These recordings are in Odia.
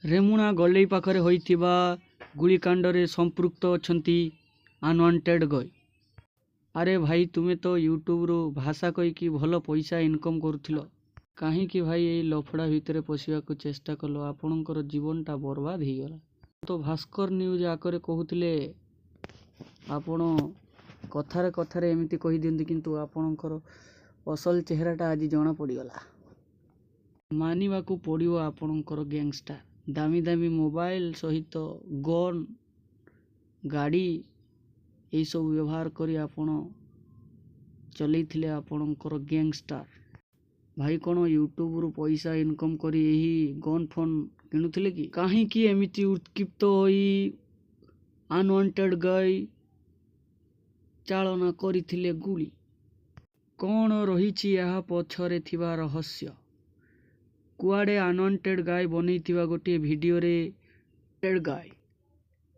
ରେମୁଣା ଗଲେଇ ପାଖରେ ହୋଇଥିବା ଗୁଳିକାଣ୍ଡରେ ସମ୍ପୃକ୍ତ ଅଛନ୍ତି ଅନୱାଣ୍ଟେଡ୍ ଗୟ। ଆରେ ଭାଇ, ତୁମେ ତ ୟୁଟ୍ୟୁବରୁ ଭାଷା କହିକି ଭଲ ପଇସା ଇନକମ୍ କରୁଥିଲ। କାହିଁକି ଭାଇ ଏଇ ଲଫଡ଼ା ଭିତରେ ପଶିବାକୁ ଚେଷ୍ଟା କଲ? ଆପଣଙ୍କର ଜୀବନଟା ବର୍ବାଦ ହେଇଗଲା। ତ ଭାସ୍କର ନ୍ୟୁଜ୍ ଆଗରେ କହୁଥିଲେ, ଆପଣ କଥାରେ କଥାରେ ଏମିତି କହିଦିଅନ୍ତି, କିନ୍ତୁ ଆପଣଙ୍କର ଅସଲ ଚେହେରାଟା ଆଜି ଜଣା ପଡ଼ିଗଲା। ମାନିବାକୁ ପଡ଼ିବ ଆପଣଙ୍କର ଗ୍ୟାଙ୍ଗଷ୍ଟାର। ଦାମୀ ଦାମୀ ମୋବାଇଲ ସହିତ ଗନ୍, ଗାଡ଼ି ଏଇସବୁ ବ୍ୟବହାର କରି ଆପଣ ଚଲେଇଥିଲେ ଆପଣଙ୍କର ଗ୍ୟାଙ୍ଗଷ୍ଟାର। ଭାଇ, କ'ଣ ୟୁଟ୍ୟୁବରୁ ପଇସା ଇନକମ୍ କରି ଏହି ଗନ୍ ଫନ୍ କିଣୁଥିଲେ କି? କାହିଁକି ଏମିତି ଉତ୍କ୍ଷିପ୍ତ ହୋଇ ଅନୱାଣ୍ଟେଡ୍ ଗୟ ଚାଳନା କରିଥିଲେ ଗୁଳି? କ'ଣ ରହିଛି ଏହା ପଛରେ ଥିବା ରହସ୍ୟ? କୁଆଡ଼େ ଅନୱାଣ୍ଟେଡ୍ ଗାୟ ବନେଇଥିବା ଗୋଟିଏ ଭିଡ଼ିଓରେ ଗାୟ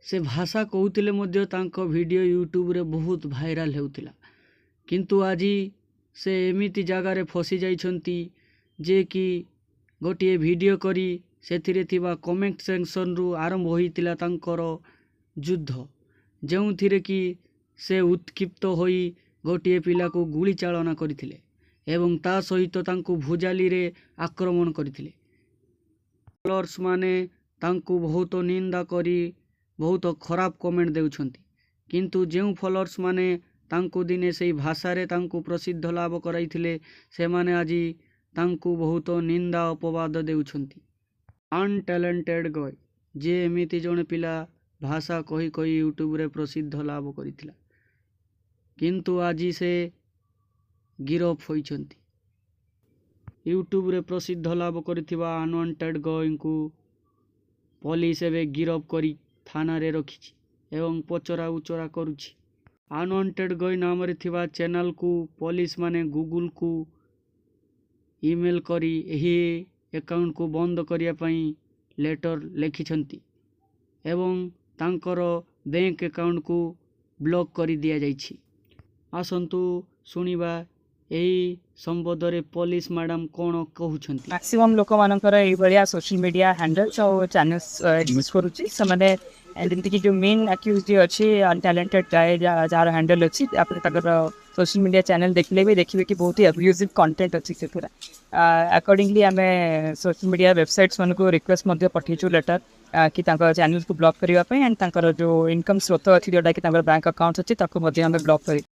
ସେ ଭାଷା କହୁଥିଲେ ମଧ୍ୟ ତାଙ୍କ ଭିଡ଼ିଓ ୟୁଟ୍ୟୁବରେ ବହୁତ ଭାଇରାଲ ହେଉଥିଲା। କିନ୍ତୁ ଆଜି ସେ ଏମିତି ଜାଗାରେ ଫସି ଯାଇଛନ୍ତି ଯେ କି ଗୋଟିଏ ଭିଡ଼ିଓ କରି ସେଥିରେ ଥିବା କମେଣ୍ଟ ସେକ୍ସନରୁ ଆରମ୍ଭ ହୋଇଥିଲା ତାଙ୍କର ଯୁଦ୍ଧ, ଯେଉଁଥିରେ କି ସେ ଉତ୍କ୍ଷିପ୍ତ ହୋଇ ଗୋଟିଏ ପିଲାକୁ ଗୁଳି ଚାଳନା କରିଥିଲେ ଏବଂ ତା ସହିତ ତାଙ୍କୁ ଭୁଜାଲିରେ ଆକ୍ରମଣ କରିଥିଲେ। ଫଲୋଅର୍ସ ମାନେ ତାଙ୍କୁ ବହୁତ ନିନ୍ଦା କରି ବହୁତ ଖରାପ କମେଣ୍ଟ ଦେଉଛନ୍ତି। କିନ୍ତୁ ଯେଉଁ ଫଲୋଅର୍ସ ମାନେ ତାଙ୍କୁ ଦିନେ ସେଇ ଭାଷାରେ ତାଙ୍କୁ ପ୍ରସିଦ୍ଧ ଲାଭ କରାଇଥିଲେ, ସେମାନେ ଆଜି ତାଙ୍କୁ ବହୁତ ନିନ୍ଦା ଅପବାଦ ଦେଉଛନ୍ତି। ଅନଟ୍ୟାଲେଣ୍ଟେଡ୍ ଗୟ, ଯିଏ ଏମିତି ଜଣେ ପିଲା, ଭାଷା କହି କହି ୟୁଟ୍ୟୁବରେ ପ୍ରସିଦ୍ଧ ଲାଭ କରିଥିଲା, କିନ୍ତୁ ଆଜି ସେ ଗିରଫ ହୋଇଛନ୍ତି। ୟୁଟ୍ୟୁବରେ ପ୍ରସିଦ୍ଧ ଲାଭ କରିଥିବା ଅନୱାଣ୍ଟେଡ୍ ଗୟଙ୍କୁ ପୋଲିସ ଏବେ ଗିରଫ କରି ଥାନାରେ ରଖିଛି ଏବଂ ପଚରା ଉଚରା କରୁଛି। ଅନୱାଣ୍ଟେଡ୍ ଗୟ ନାମରେ ଥିବା ଚ୍ୟାନେଲକୁ ପୋଲିସ ମାନେ ଗୁଗୁଲକୁ ଇମେଲ କରି ଏହି ଆକାଉଣ୍ଟକୁ ବନ୍ଦ କରିବା ପାଇଁ ଲେଟର ଲେଖିଛନ୍ତି ଏବଂ ତାଙ୍କର ବ୍ୟାଙ୍କ ଆକାଉଣ୍ଟକୁ ବ୍ଲକ୍ କରି ଦିଆଯାଇଛି। ଆସନ୍ତୁ ଶୁଣିବା ଏହି ସମ୍ବନ୍ଧରେ ପୋଲିସ ମ୍ୟାଡ଼ାମ କ'ଣ କହୁଛନ୍ତି। ମ୍ୟାକ୍ସିମମ୍ ଲୋକମାନଙ୍କର ଏଇଭଳିଆ ସୋସିଆଲ ମିଡ଼ିଆ ହ୍ୟାଣ୍ଡେଲ୍ସ ଆଉ ଚ୍ୟାନେଲ୍ସ ୟୁଜ୍ କରୁଛି ସେମାନେ। ଯେମିତିକି ଯେଉଁ ମେନ୍ ଆକ୍ୟୁଜ୍ ଯିଏ ଅଛି, ଅନଟ୍ୟାଲେଣ୍ଟେଡ୍ ଗାଏ, ଯାହାର ହ୍ୟାଣ୍ଡେଲ୍ ଅଛି, ଆପଣ ତାଙ୍କର ସୋସିଆଲ ମିଡ଼ିଆ ଚ୍ୟାନେଲ୍ ଦେଖିଲେ ବି ଦେଖିବେ କି ବହୁତ ହି ଆବ୍ୟୁଜିଭ୍ କଣ୍ଟେଣ୍ଟ ଅଛି ସେଥିରେ। ଆକର୍ଡ଼ିଂଲି ଆମେ ସୋସିଆଲ ମିଡ଼ିଆ ୱେବସାଇଟ୍ସ ମାନଙ୍କୁ ରିକ୍ୱେଷ୍ଟ ମଧ୍ୟ ପଠେଇଛୁ ଲେଟର୍ କି ତାଙ୍କ ଚ୍ୟାନେଲ୍କୁ ବ୍ଲକ୍ କରିବା ପାଇଁ, ଆଣ୍ଡ ତାଙ୍କର ଯେଉଁ ଇନକମ୍ ସ୍ରୋତ ଅଛି, ଯେଉଁଟାକି ତାଙ୍କର ବ୍ୟାଙ୍କ ଆକାଉଣ୍ଟ ଅଛି, ତାକୁ ମଧ୍ୟ ଆମେ ବ୍ଲକ୍ କରିଛୁ।